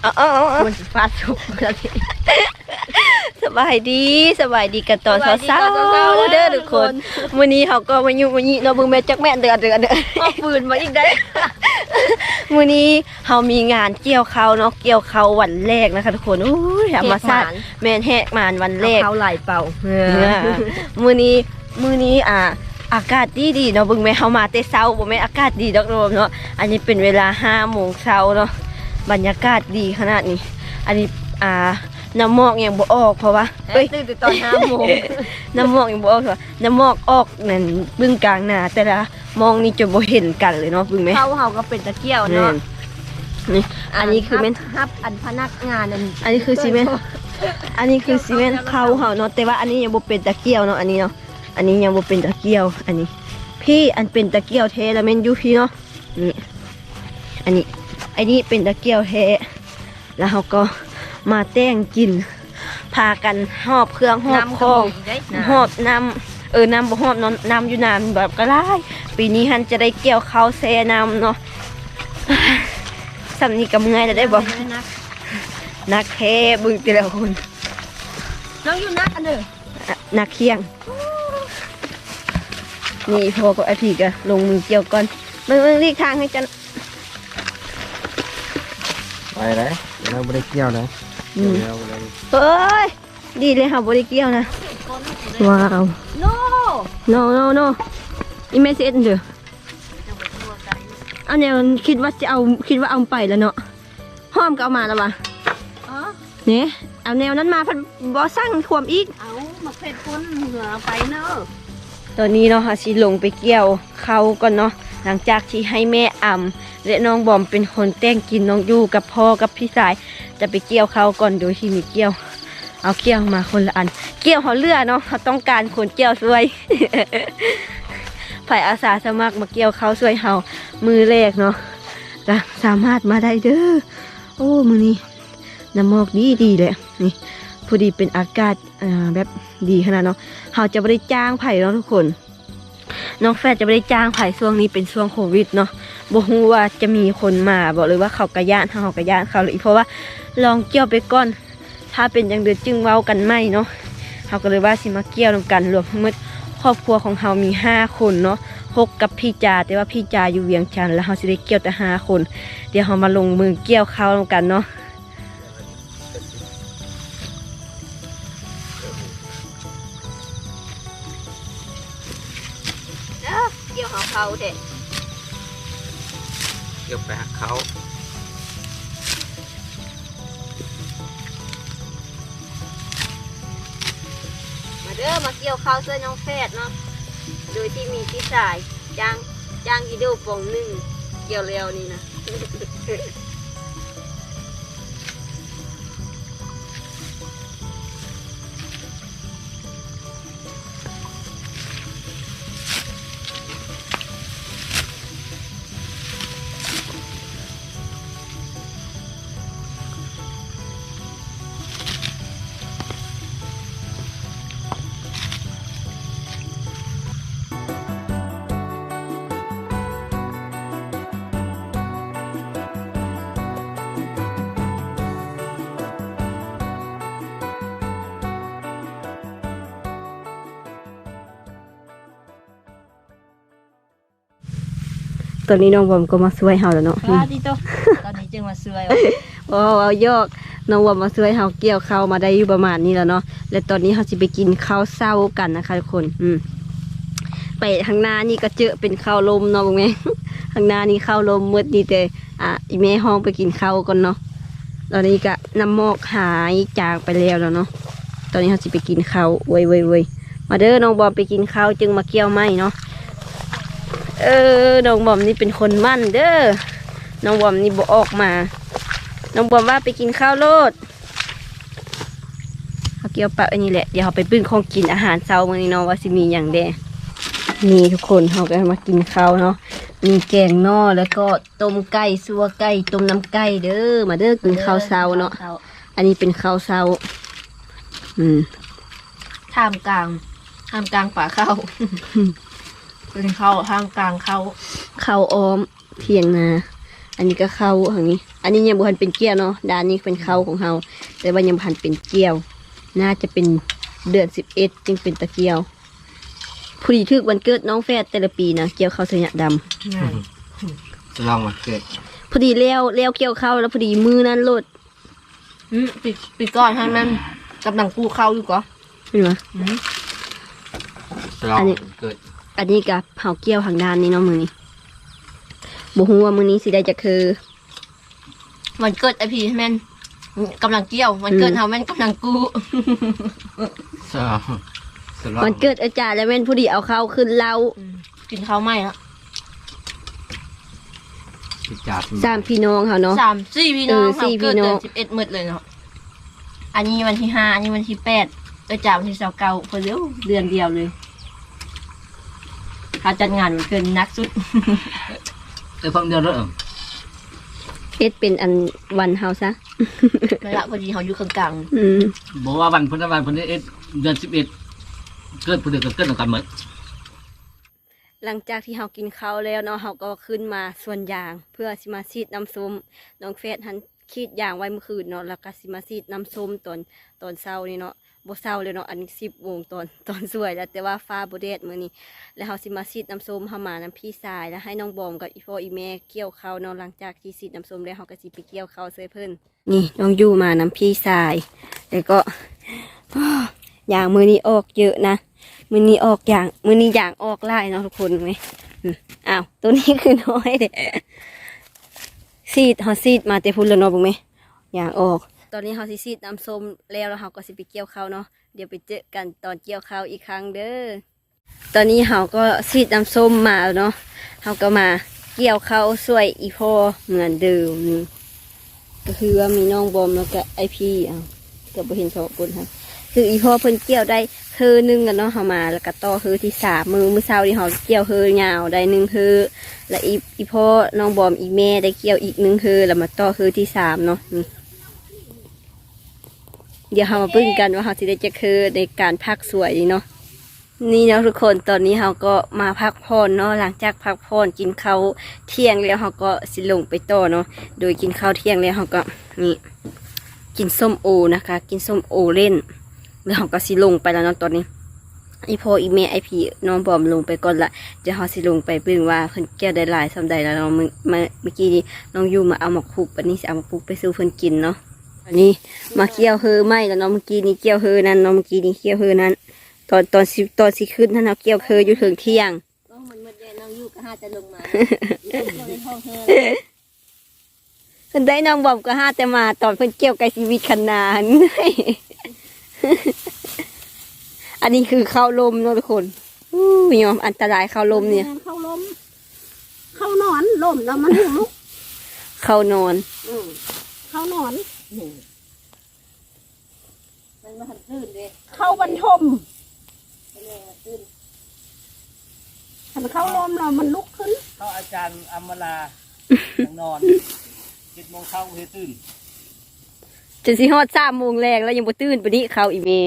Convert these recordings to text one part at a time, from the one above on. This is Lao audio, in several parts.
ເອົາໆໆ ມັນຊິຟາດສົບລະຕິ. ສະບາຍດີ ສະບາຍດີກັນຕອນເຊົ້າໆເດີທຸກຄົນ. ມື້ນີ້ເຮົາກໍມາຍຸມາຍິເນາະ ເບິ່ງແມ່ນຈັກແມ່ນເດີເດີເດີ ອອກປືນມາອີກໄດ້. ມື້ນີ້ເຮົາມີງານກ່ຽວເຂົ້າເນາະ ກ່ຽວເຂົ້າວັນແລກນະຄະທຸກຄົນ. ໂອ້ຍ ທຳມະຊາດ ແມ່ນແຮກມານວັນແລກ ເຂົ້າຫຼາຍເປົ່າ. ມື້ນີ້ ມື້ນີ້ ອ່າ ອາກາດດີໆເນາະ ເບິ່ງແມ່ ເຮົາມາແຕ່ເຊົ້າ ບໍ່ແມ່ນອາກາດດີດອກເນາະ. ອັນນີ້ເປັນເວລາຫ້າໂມງເຊົ້າເນາະ ບັນຍາກາດດີຂະໜາດນີ້. ອັນນີ້ ອ່າ ນ້ຳໝອກຍັງບໍ່ອອກ ເພາະວ່າ ເອີຍ ເອີຍ ຕື່ນແຕ່ຕອນຫ້າໂມງ ນ້ຳໝອກຍັງບໍ່ອອກ ເພາະວ່ານ້ຳໝອກອອກນັ້ນ ບຶ້ງກາງນາ ແຕ່ລະໝອງນີ້ຈົນບໍ່ເຫັນກັນເລີຍເນາະ. ເບິ່ງແມ່ ເຂົ້າເຮົາກໍເປັນຕາກ່ຽວເນາະ. ນີ້ ອັນນີ້ຄືແມ່ນ ຮັບ ຮັບອັນພະນັກງານ ອັນ ອັນນີ້ຄືຊິແມ່ນ ອັນນີ້ຄືຊິແມ່ນເຂົ້າເຮົາເນາະ ແຕ່ວ່າອັນນີ້ຍັງບໍ່ເປັນຕາກ່ຽວເນາະ ອັນນີ້ເນາະ. ອັນນີ້ຍັງບໍ່ເປັນຕາກ່ຽວ ອັນນີ້ ພີ້ ອັນເປັນຕາກ່ຽວແທ້ລະແມ່ນຢູ່ພີ້ເນາະ. ນີ້ ອັນນີ້ ອັນນີ້ເປັນຕາກ່ຽວແທ້ ລະເຮົາກໍມາແຕ່ງກິນ ພາກັນຫອບເຄື່ອງຫອບຂອງ ນ້ຳກໍມີໄດ໋ ຫອບນ້ຳ ເອີ ນ້ຳບໍ່ຫອບເນາະ ນ້ຳຢູ່ນາແບບກໍຫຼາຍ. ປີນີ້ຫັ້ນຈະໄດ້ກ່ຽວເຂົ້າແຊ່ນ້ຳເນາະ. ສ່ຳນີ້ກໍເມື່ອຍແລ້ວໄດ້ບໍ່? ໜັກ ໜັກແທ້ ເບິ່ງແຕ່ລະຄົນ. ນ້ອງຢູ່ໜັກອັນເດີ ອະ ໜັກຂ່ຽງ. ນີ້ພໍ່ກັບອ້າຍພີກໍລົງມືກ່ຽວກ່ອນ. ເບິ່ງ ເບິ່ງ ຫຼີກທາງໃຫ້ຈັນ ໄປໄດ໋ ເຮົາບໍ່ໄດ້ກ່ຽວນະ. ອືມ ເອີຍ ດີເລີຍເຮົາບໍ່ໄດ້ກ່ຽວນະ. ວ້າວ ໂນ ໂນ ໂນ ໂນ ອີແມ່ຊິເຮັດເດີ. ອັນນີ້ຄິດວ່າຊິເອົາ ຄິດວ່າເອົາໄປແລ້ວເນາະ. ຫອມກໍເອົາມາແລ້ວຫວາ? ອໍ ນີ້ ເອົາແນວນັ້ນມາ ພັດບໍ່ສັ່ງຄວາມອີກ. ເອົາໝາກເຜັດປຸ້ນເອົາໄປເນາະ. ຕອນນີ້ເນາະ ເຮົາຊິລົງໄປກ່ຽວເຂົ້າກ່ອນເນາະ. ຫຼັງຈາກທີ່ໃຫ້ແມ່ອຳ ແລະ ນ້ອງບອມເປັນຄົນແຕ່ງກິນ, ນ້ອງຢູ່ກັບພໍ່ກັບພີ່ຊາຍຈະໄປກ່ຽວເຂົ້າກ່ອນ ໂດຍທີ່ມີກ່ຽວ ເອົາກ່ຽວມາຄົນລະອັນ. ກ່ຽວເຮົາເຫຼືອເນາະ, ເຮົາຕ້ອງການຄົນກ່ຽວຊ່ວຍ. ໃຜອາສາສະໝັກມາກ່ຽວເຂົ້າຊ່ວຍເຮົາມື້ແລກເນາະ ກະສາມາດມາໄດ້ເດີ. ໂອ້ ມື້ນີ້ນ້ຳໝອກດີໆເລີຍ. ນີ້ ພໍດີເປັນອາກາດ ອ່າ ແບບດີຂະໜາດເນາະ. ເຮົາຈະບໍ່ໄດ້ຈ້າງໃຜເນາະທຸກຄົນ. ນ້ອງແຟດຈະບໍ່ໄດ້ຈ້າງໃຜ, ຊ່ວງນີ້ເປັນຊ່ວງໂຄວິດເນາະ, ບໍ່ຮູ້ວ່າຈະມີຄົນມາບໍ່ ຫຼືວ່າເຂົາກະຢ້ານເຮົາ ເຮົາກະຢ້ານເຂົາ ເພາະວ່າລອງກ່ຽວໄປກ່ອນ, ຖ້າເປັນຈັ່ງໃດຈຶ່ງເວົ້າກັນໃໝ່ເນາະ. ເຮົາກໍເລີຍວ່າຊິມາກ່ຽວນຳກັນ ລວມທັງໝົດຄອບຄົວຂອງເຮົາມີຫ້າຄົນເນາະ, ຫົກກັບພີ່ຈາ, ແຕ່ວ່າພີ່ຈາຢູ່ວຽງຈັນ ແລ້ວເຮົາຊິໄດ້ກ່ຽວແຕ່ຫ້າຄົນ. ດຽວເຮົາມາລົງມືກ່ຽວເຂົ້ານຳກັນເນາະ. ເອີ ກ່ຽວເຂົ້າເດ້ ກ່ຽວໄປຫາເຂົ້າ. ມາເດີ ມາກ່ຽວເຂົ້າຊ່ວຍນ້ອງແຟດເນາະ, ໂດຍທີ່ມີພີ່ຊາຍຈ້າງ ຈ້າງອີ່ໂດປ່ອງໜຶ່ງ ກ່ຽວແລ້ວນີ້ນະ. ຕອນນີ້ນ້ອງບອມກໍມາຊ່ວຍເຮົາແລ້ວເນາະ. ວ້າ ດີໂຕ ຕອນນີ້ຈຶ່ງມາຊ່ວຍ. ເວົ້າ ເວົ້າຢອກ, ນ້ອງບອມມາຊ່ວຍເຮົາກ່ຽວເຂົ້າມາໄດ້ຢູ່ປະມານນີ້ແລ້ວເນາະ. ແລະຕອນນີ້ເຮົາຊິໄປກິນເຂົ້າເຊົ້າກັນນະຄະທຸກຄົນ. ອືມ ໄປທາງໜ້ານີ້ກໍເຈີເປັນເຂົ້າລົມເນາະ ເບິ່ງແມ່. ທາງໜ້ານີ້ເຂົ້າລົມໝົດ, ມີແຕ່ ອ່າ ອີແມ່ຮ້ອງໄປກິນເຂົ້າກ່ອນເນາະ. ຕອນນີ້ກະນ້ຳໝອກຫາຍຈາງໄປແລ້ວແລ້ວເນາະ. ຕອນນີ້ເຮົາຊິໄປກິນເຂົ້າ. ໂອ້ຍ ໂອ້ຍ ໂອ້ຍ ມາເດີ ນ້ອງບອມໄປກິນເຂົ້າຈຶ່ງມາກ່ຽວໃໝ່ເນາະ. ເອີ ນ້ອງບອມນີ້ເປັນຄົນໝັ່ນເດີ, ນ້ອງບອມນີ້ບໍ່ອອກມາ. ນ້ອງບອມວ່າໄປກິນເຂົ້າໂລດ. ເຮົາກ່ຽວປະໄວ້ນີ້ແຫຼະ, ດຽວເຮົາໄປເບິ່ງຂອງກິນອາຫານເຊົ້າມື້ນີ້ເນາະ ວ່າຊິມີຫຍັງແດ່. ນີ້ທຸກຄົນ ເຮົາກໍມາກິນເຂົ້າເນາະ, ມີແກງໜໍ່ ແລ້ວກໍ ຕົ້ມໄກ່ ຊົ່ວໄກ່ ຕົ້ມນ້ຳໄກ່ເດີ. ມາເດີ ກິນເຂົ້າເຊົ້າເນາະ. ອັນນີ້ເປັນເຂົ້າເຊົ້າ ອືມ ທ່າມກາງ ທ່າມກາງປ່າເຂົ້າ. ເປັນເຂົ້າທ່າມກາງເຂົ້າ ເຂົ້າອ້ອມຖຽງນາ. ອັນນີ້ກໍເຂົ້າທາງນີ້ ອັນນີ້ຍັງບໍ່ທັນເປັນກ້ຽວເນາະ ດ້ານນີ້ເປັນເຂົ້າຂອງເຮົາ ແຕ່ວ່າຍັງບໍ່ທັນເປັນກ້ຽວ ໜ້າຈະເປັນເດືອນສິບເອັດຈຶ່ງເປັນຕາກ້ຽວ. ພໍດີຖືກວັນເກີດນ້ອງແຝດແຕ່ລະປີນະ ກ່ຽວເຂົ້າໄຊຍະດຳ ສະຫຼອງວັນເກີດ ພໍດີແລ້ວ ແລ້ວກ່ຽວເຂົ້າແລ້ວ ພໍດີມື້ນັ້ນໂລດ. ອືມ ປີ ປີກ່ອນຫັ້ນແມ່ນກຳລັງກູ້ເຂົ້າຢູ່ກໍ ເຫັນບໍ່? ອືມ ສະຫຼອງ ອັນນີ້ ເກີດ ອັນນີ້ກະເຮົາກ່ຽວທາງດ້ານນີ້ເນາະ ມື້ນີ້ ບໍ່ຮູ້ວ່າມື້ນີ້ຊິໄດ້ຈັກເຮີ. ວັນເກີດອ້າຍພີແມ່ນກຳລັງກ່ຽວ ວັນເກີດ ອືມ ເຮົາແມ່ນກຳລັງກູ້ ສະຫຼອງ ສະຫຼອງ ວັນເກີດເອື້ອຍຈາແລ້ວແມ່ນພໍດີເອົາເຂົ້າຂຶ້ນເລົ້າ ອືມ ກິນເຂົ້າໃໝ່ເນາະ ເອື້ອຍຈາ ສາມພີ່ນ້ອງເຮົາເນາະ ສາມສີ່ພີ່ນ້ອງ ເອີ ເຮົາເກີດເດືອນສິບເອັດໝົດເລີຍເນາະ. ອັນນີ້ວັນທີຫ້າ ອັນນີ້ວັນທີແປດ ເອື້ອຍຈາວັນທີຊາວເກົ້າ ເພິ່ນເລີຍ ເດືອນດຽວເລີຍ ເຮົາຈັດງານວັນເກີດນີ້ໜັກສຸດ ເອີ ພັກດຽວເດີ ເຮັດເປັນອັນວັນເຮົາຊະ ນັ້ນລະ ພໍດີເຮົາຢູ່ເຄິ່ງກາງ ອືມ ບໍ່ວ່າວັນເພິ່ນ ວັນເພິ່ນເຮັດເດືອນສິບເອັດ ເກີດຜູ້ໃດກໍເກີດນຳກັນໝົດ. ຫຼັງຈາກທີ່ເຮົາກິນເຂົ້າແລ້ວເນາະ ເຮົາກໍຂຶ້ນມາສວນຢາງ ເພື່ອຊິມາສີດນ້ຳສົ້ມ ນ້ອງແຝດຫັ້ນ ສີດຢາງໄວ້ມື້ຄືນເນາະ ແລ້ວກໍຊິມາສີດນ້ຳສົ້ມຕອນ ຕອນເຊົ້ານີ້ເນາະ ບໍ່ເຊົ້າແລ້ວເນາະ ອັນນີ້ສິບໂມງຕອນ ຕອນສວຍແລ້ວ ແຕ່ວ່າຟ້າບໍ່ແດດມື້ນີ້ ແລ້ວເຮົາຊິມາສີດນ້ຳສົ້ມ ເຮົາມານຳພີ່ຊາຍ ແລ້ວໃຫ້ນ້ອງບອມກັບອີ່ພໍ່ອີ່ແມ່ກ່ຽວເຂົ້າເນາະ. ຫຼັງຈາກທີ່ສີດນ້ຳສົ້ມແລ້ວ ເຮົາກໍຊິໄປກ່ຽວເຂົ້າຊ່ວຍເພິ່ນ. ນີ້ນ້ອງຢູ່ມານຳພີ່ຊາຍ ແລ້ວກໍ ຢາງມື້ນີ້ອອກເຍອະນະ ມື້ນີ້ອອກຢາງ ມື້ນີ້ຢາງອອກຫຼາຍເນາະທຸກຄົນເວີຍ. ອືມ ອ້າວ ໂຕນີ້ຄືນ້ອຍແທ້ ສີດ ເຮົາສີດມາແຕ່ພຸ້ນແລ້ວເນາະ ເບິ່ງແມ ຢາງອອກ. ຕອນນີ້ເຮົາຊິສີດນ້ຳສົ້ມແລ້ວ ແລ້ວເຮົາກໍຊິໄປກ່ຽວເຂົ້າເນາະ ດຽວໄປເຈີກັນຕອນກ່ຽວເຂົ້າອີກຄັ້ງເດີ. ຕອນນີ້ເຮົາກໍສີດນ້ຳສົ້ມມາແລ້ວເນາະ ເຮົາກໍມາກ່ຽວເຂົ້າຊ່ວຍອີ່ພໍ່ເໝືອນເດີມ. ນີ້ກໍຄືວ່າມີນ້ອງບອມ ແລ້ວກໍອ້າຍພີ ເອົາ ກໍບໍ່ເຫັນສອງຄົນຫັ້ນ ຄືອີ່ພໍ່ເພິ່ນກ່ຽວໄດ້ເຮີໜຶ່ງແລ້ວເນາະ ເຮົາມາແລ້ວກໍຕໍ່ເຮີທີສາມ. ມື້ ມື້ເຊົ້ານີ້ເຮົາກ່ຽວເຮີຍາວໄດ້ໜຶ່ງເຮີ ແລ້ວອີ່ ອີ່ພໍ່ນ້ອງບອມອີ່ແມ່ໄດ້ກ່ຽວອີກໜຶ່ງເຮີ ແລ້ວມາຕໍ່ເຮີທີສາມເນາະ. ນີ້ ດຽວເຮົາມາເບິ່ງກັນວ່າເຮົາຊິໄດ້ຈັກເຮີໃນການພັກສວຍນີ້ເນາະ. ນີ້ເນາະທຸກຄົນ ຕອນນີ້ເຮົາກໍມາພັກຜ່ອນເນາະ ຫຼັງຈາກພັກຜ່ອນກິນເຂົ້າທ່ຽງແລ້ວ ເຮົາກໍຊິລົງໄປຕໍ່ເນາະ. ໂດຍກິນເຂົ້າທ່ຽງແລ້ວ ເຮົາກໍ ນີ້ ກິນສົ້ມໂອນະຄະ ກິນສົ້ມໂອເຫຼັ້ນ ແລ້ວເຮົາກໍຊິລົງໄປແລ້ວເນາະ. ຕອນນີ້ອີ່ພໍ່ອີ່ແມ່ ອ້າຍພີ ນ້ອງບອມລົງໄປກ່ອນລະ ດຽວເຮົາຊິລົງໄປເບິ່ງວ່າເພິ່ນກ່ຽວໄດ້ຫຼາຍສ່ຳໃດແລ້ວເນາະ. ມື້ ມື້ ມື້ກີ້ນີ້ນ້ອງຢູ່ມາເອົາໝາກຄຸກ ບັດນີ້ຊິເອົາໝາກຄຸກໄປສູ່ເພິ່ນກິນເນາະ. ອັນນີ້ມາກ່ຽວເຮີໃໝ່ແລ້ວເນາະ ມື້ກີ້ນີ້ກ່ຽວເຮີນັ້ນເນາະ ມື້ກີ້ນີ້ກ່ຽວເຮີນັ້ນ ຕອນ ຕອນຊິ ຕອນຊິຂຶ້ນຫັ້ນ ເຮົາກ່ຽວເຮີຢູ່ເທິງທ່ຽງ. ໂອ້ ມັນໝົດແລ້ວ ນ້ອງຢູ່ກໍຫາແຕ່ລົງມາ ຢູ່ໃນຫ້ອງເຮີ. ເພິ່ນໄດ້ນ້ອງບອມກໍຫາແຕ່ມາ ຕອນເພິ່ນກ່ຽວໃກ້ຊີວິດຄັນນາຫັ້ນ. ອັນນີ້ຄືເຂົ້າລົມເນາະທຸກຄົນ. ອູ້ຍ ອັນຕະລາຍເຂົ້າລົມນີ້ ມັນເຂົ້າລົມ ເຂົ້ານອນ ລົມແລ້ວມັນຫຸງລຸກ ເຂົ້ານອນ ອືມ ເຂົ້ານອນ ນີ້ ມັນບໍ່ທັນຕື່ນເດ້ ເຂົ້າບັນທົມ ມັນຍັງບໍ່ຕື່ນ ຄັນເຂົ້າລົມແລ້ວມັນລຸກຂຶ້ນ ເຂົ້າອາຈານອຳມາລາ ຍັງນອນ ເຈັດໂມງເຊົ້າບໍ່ທັນຕື່ນ ຈົນຊິຮອດສາມໂມງແລງແລ້ວຍັງບໍ່ຕື່ນປານນີ້ ເຂົ້າອີ່ແມ່.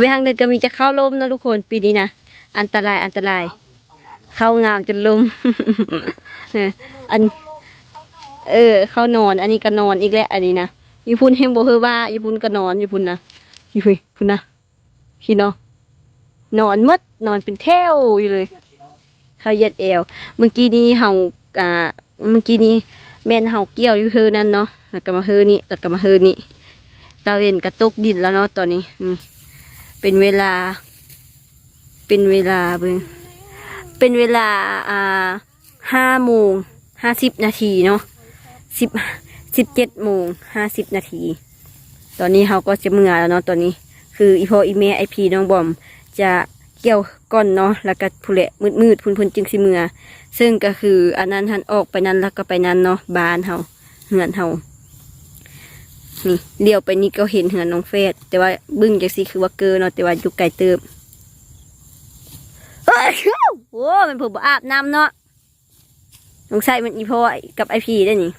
ໄປທາງເດີ່ນກໍມີແຕ່ເຂົ້າລົມເນາະທຸກຄົນ ປີນີ້ນະ ອັນຕະລາຍ ອັນຕະລາຍ ເຂົ້າງາມຈົນລົມ ເອີ ອັນ ເອີ ເຂົ້ານອນ ອັນນີ້ກໍນອນອີກແຫຼະ ອັນນີ້ນະ ຢູ່ພຸ້ນແຮ່ງບໍ່ເຮີວ່າ ຢູ່ພຸ້ນກໍນອນ ຢູ່ພຸ້ນນະ ຢູ່ພຸ້ນນະ ພີ່ນ້ອງ ນອນໝົດ ນອນເປັນແຖວຢູ່ເລີຍ ເຂົາຢຽດແອວ ມື້ກີ້ນີ້ເຮົາ ອ່າ ມື້ກີ້ນີ້ແມ່ນເຮົາກ່ຽວຢູ່ເຮີນັ້ນເນາະ ແລ້ວກໍມາເຮີນີ້ ແລ້ວກໍມາເຮີນີ້ ຕາເວັນກໍຕົກດິນແລ້ວເນາະຕອນນີ້ ນີ້ ເປັນເວລາ ເປັນເວລາເບິ່ງ ເປັນເວລາ ອ່າ ຫ້າໂມງຫ້າສິບນາທີເນາະ ສິບ ສິບເຈັດໂມງຫ້າສິບນາທີ ຕອນນີ້ເຮົາກໍຈະເມືອແລ້ວເນາະ ຕອນນີ້ຄືອີ່ພໍ່ອີ່ແມ່ ອ້າຍພີ ນ້ອງບອມ ຈະກ່ຽວກ່ອນເນາະ ແລ້ວກໍພຸ້ນແຫຼະ ມືດໆ ພຸ້ນເພິ່ນຈຶ່ງຊິເມືອ ເຊິ່ງກໍຄືອັນນັ້ນຫັ້ນ ອອກໄປນັ້ນ ແລ້ວກໍໄປນັ້ນເນາະ ບ້ານເຮົາ ເຮືອນເຮົາ ນີ້ ຫຼຽວໄປນີ້ກໍເຫັນເຮືອນນ້ອງແຝດ ແຕ່ວ່າເບິ່ງຈັ່ງຊີ້ຄືວ່າເກີເນາະ ແຕ່ວ່າຢູ່ໄກເຕີບ ໂອ້ຍ ໂອ້ ແມ່ນເພິ່ນບໍ່ອາບນ້ຳເນາະ ສົງໄສແມ່ນອີ່ພໍ່ກັບອ້າຍພີເດ້ນີ້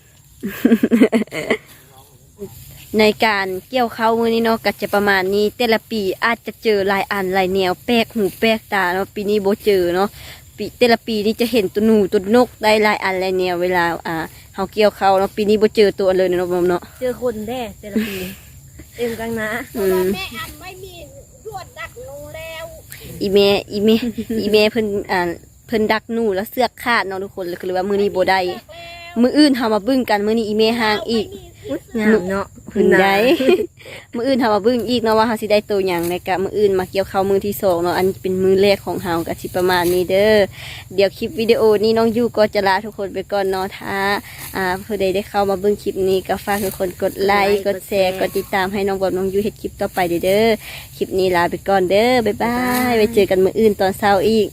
ໃນການກ່ຽວເຂົ້າມື້ນີ້ເນາະ ກໍຈະປະມານນີ້ ແຕ່ລະປີອາດຈະເຈີຫຼາຍອັນຫຼາຍແນວ ແປກຫູແປກຕາເນາະ ປີນີ້ບໍ່ເຈີເນາະ ປີ ແຕ່ລະປີນີ້ຈະເຫັນໂຕໜູໂຕນົກໄດ້ຫຼາຍອັນຫຼາຍແນວ ເວລາ ອ່າ ເຮົາກ່ຽວເຂົ້າເນາະ ປີນີ້ບໍ່ເຈີໂຕອັນເລີຍເນາະ ນ້ອງບອມເນາະ ເຈີຄົນແດ່ແຕ່ລະປີ ເຕັມກາງນາ ອືມ ແມ່ອັນໄວ້ມີດວນດັກໜູແລ້ວ ອີ່ແມ່ ອີ່ແມ່ ອີ່ແມ່ເພິ່ນ ອ່າ ເພິ່ນດັກໜູແລ້ວເຊືອກຂາດເນາະທຸກຄົນ ກໍເລີຍວ່າມື້ນີ້ບໍ່ໄດ້ ມື້ອື່ນເຮົາມາເບິ່ງກັນ ມື້ນີ້ອີ່ແມ່ຫ້າງອີກ ງາມເນາະ ເພິ່ນໄດ້ ມື້ອື່ນເຮົາມາເບິ່ງອີກເນາະວ່າເຮົາຊິໄດ້ໂຕຫຍັງ ແລ້ວກະມື້ອື່ນມາກ່ຽວເຂົ້າມື້ທີສອງເນາະ ອັນນີ້ເປັນມື້ແລກຂອງເຮົາ ກະຊິປະມານນີ້ເດີ ດຽວຄລິບວິດີໂອນີ້ນ້ອງຢູກໍຈະລາທຸກຄົນໄປກ່ອນເນາະ ຖ້າ ອ່າ ຜູ້ໃດໄດ້ເຂົ້າມາເບິ່ງຄລິບນີ້ກໍຝາກທຸກຄົນກົດໄລ ກົດແຊ ກົດຕິດຕາມໃຫ້ນ້ອງບອມ ນ້ອງຢູເຮັດຄລິບຕໍ່ໄປເດີ ຄລິບນີ້ລາໄປກ່ອນເດີ ບາຍບາຍ ໄວ້ເຈີກັນມື້ອື່ນຕອນເຊົ້າອີກ.